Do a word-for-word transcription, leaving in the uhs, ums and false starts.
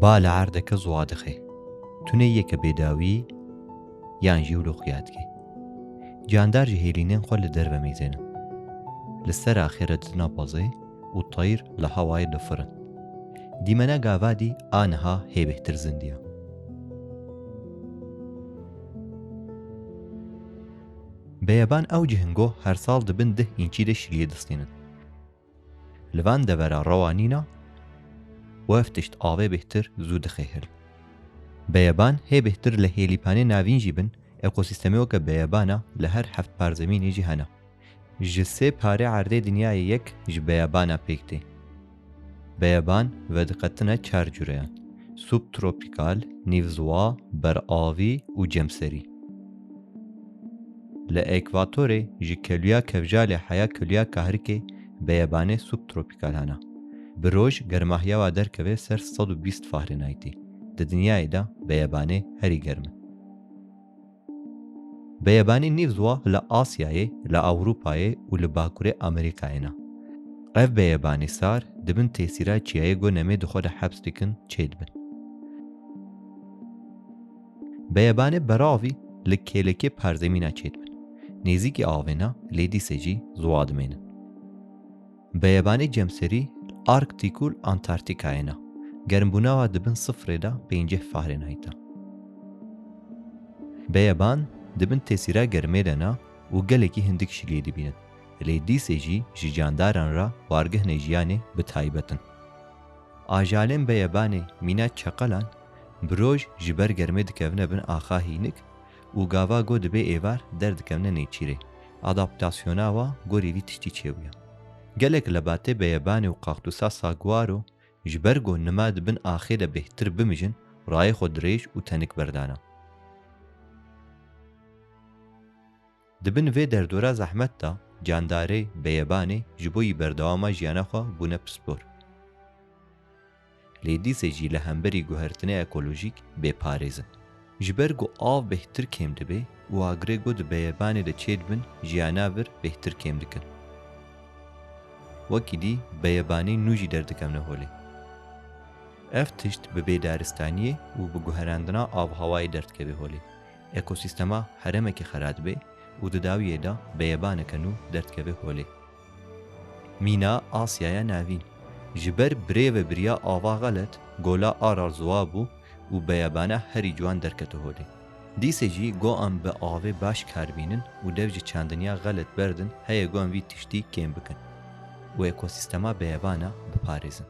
Ba li erdeke ziwa dixe. Tunê yeke bêdawî yan jî wilo xuya dike. Candar ji hêlînên xwe li derve mêzênin. Li ser axê re didina bazê û tayr li hewayê difirin. Dîmena gavadî a niha hê bêhtir zindiya. Beyeban ew cih in go her sal di bin deh înçî de şiliyê distînin. Li van devera rewa nîna û ev tişt avê bêhtir zû dixêhil. Beyeban hê bêhtir li hêlîpanê navîn jî bin, ekosîstemê weke beyebana li her heft par zemînê jî hene. Ji sê parê erdê dinyayê yek ji beyebana pêk tê. Beyeban vediqetine çar cureyan: subtropîkal, nîvziwa, beravî û cemserî. Li ekvatorê ji kelûya kevjalê heya kelûya kahrikê beyebanê subtropîkal hene. Bi roj germahiya wa derkeve ser sed û bîst Fahrenheitê. Di dinyayê de beyebanê herî germ in. Beyebanê nîvziwa li Asyayê, li Ewropayê û li Bakurê Amerîkayê ne. Ev beyebanê sar di bin tesîra çiyayê go nemê di xwe de heps dikin çêdibin. Beyebanê beravî li kêlekê parzemîna çêdibin. Nêzîkî avê ne, lê dîse jî ziwa dimênin. Beyebanê cemserî Arktîk û Antarktîkayê ne. Germbûna wa di bin sifrê de pêncî Fahrenheit e. Beyeban di bin tesîra germê de ne û gelekî hindik şiliyê dibînin. Lê dîsê jî ji candaran re wargehne jiyanê bi taybet in. Ajalên beyebanê mîna çeqelan bi roj ji ber germê dikevine bin axa hînik û gava go dibe êvar derdikevine nêçîrê. Adaptasyona wa gorî vî tiştî çêbûye. Gelek lebatê beyebanê û kaktûsa saguaro ji ber go nima di bin axê de bêhtir bimijin, rayê xwe dirêj û tenik berdana. Di bin vê derdora zehmet de candarê beyebanê ji bo yî berdewama jiyana xwe bûne pispor. Lê dîsê jî li hemberî guhertinê ekolojîk bêparêz in. Ji ber ku av bêhtir kêm dibe û agirê ku di beyebanê de çêdibin jiyana vir bêhtir kêm dikin. Wekî dî beyebanê nû jî derdikevne holê. Ev tişt bi bêdaristaniyê û bi guherandina avhewayê derdikeve holê. Ekosîstema herêmekê xera dibe û di dawiyê de beyebaneke nû derdikeve holê. Mîna Asyaya Navîn. Ji ber birêvebiriya ava xelet, gola Aral ziwa bû û beyebana herî ciwan derkete holê. Dîsê jî go em bi avê baş kar bînin û dev ji çandiniya xelet berdin, heye go em vî tiştî kêm bikin û ekosîstema beyebana biparêzin.